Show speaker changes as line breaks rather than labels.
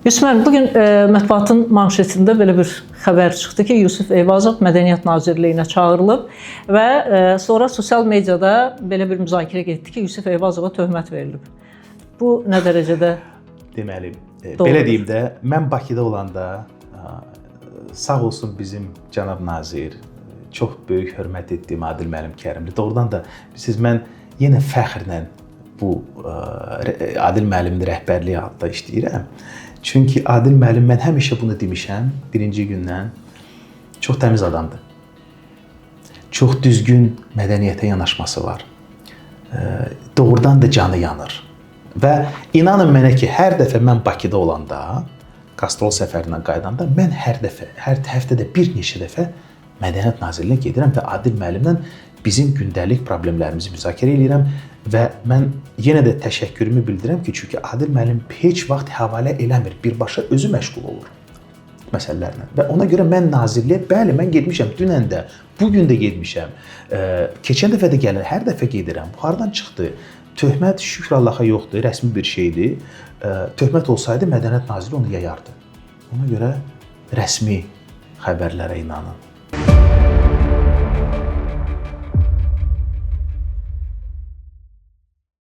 Yusif müəllim, bu gün mətbuatın manşetində belə bir xəbər çıxdı ki, Yusif Eyvazov Mədəniyyət Nazirliyinə çağırılıb və sonra sosial mediada belə bir müzakirə getdi ki, Yusif Eyvazova töhmət verilib. Bu nə dərəcədə
Deməli,
doğrudur?
Belə deyim də, mən Bakıda olanda sağ olsun bizim cənab nazir, çox böyük hörmət etdiyim Adil müəllim Kərimli. Doğrudan da siz mən yenə fəxrlə bu Adil müəllimin rəhbərliyi altında işləyirəm. Çünki Adil müəllim, mən həmişə bunu demişəm birinci gündən, çox təmiz adamdır. Çox düzgün mədəniyyətə yanaşması var. Doğrudan da canı yanır. Və inanın mənə ki, hər dəfə mən Bakıda olanda, qastrol səfərindən qayıdanda mən hər dəfə, hər həftədə bir neçə dəfə Mədəniyyət Nazirliyinə gedirəm və Adil müəllimlə bizim gündəlik problemlərimizi müzakirə eləyirəm və mən yenə də təşəkkürümü bildirirəm ki, çünki Adil müəllim heç vaxt həvalə eləmir, birbaşa özü məşğul olur məsələlərlə. Və ona görə mən nazirliyə, bəli, mən getmişəm dünən də, bu gün də getmişəm. Keçən dəfə də gələn, hər dəfə gedirəm. Bu hardan çıxdı? Töhmət şükür Allaha yoxdur, rəsmi bir şeydir. Töhmət olsaydı Mədəniyyət Naziri onu yayardı. Ona görə rəsmi xəbərlərə inanın.